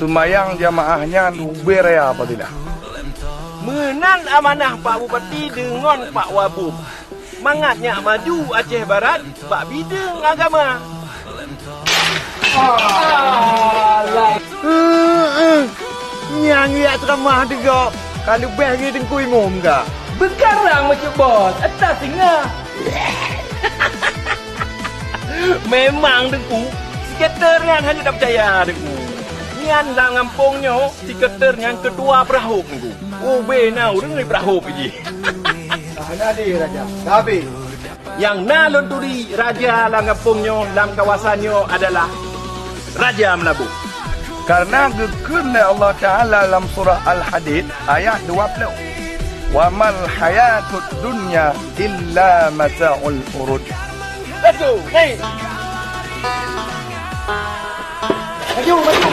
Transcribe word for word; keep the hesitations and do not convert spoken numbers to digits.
Seumayang jamaah nyan ubé raya fadilah. Meunan amanah Pak Bupati deungon Pak Wabub. Mangat nyak maju Aceh Barat bak bideueng agama. Alah. Heeh. Nyang jak ceramah deungon ka leubeh ngi Teungku Imum ka. Beukarang meucubot atas singa. Memang Teungku, siketer nyan hana tapeucaya Teungku. Nyan lam gampông nyoe siketer nyan keutua peurahop Teungku. Ubé na ureuëng di peurahop jih. Hana deh raja, ka habéh. Nyang na lôn turi raja lam gampông nyoe, lam kawasan nyoe adalah Raja Meulaboh. Karena geukheun lé Allah Taala lam surah Al-Hadid ayat dua puluh, "Wa mal hayatud dunya illa mata'ul ghurur." Let's go, naik. Maju, maju.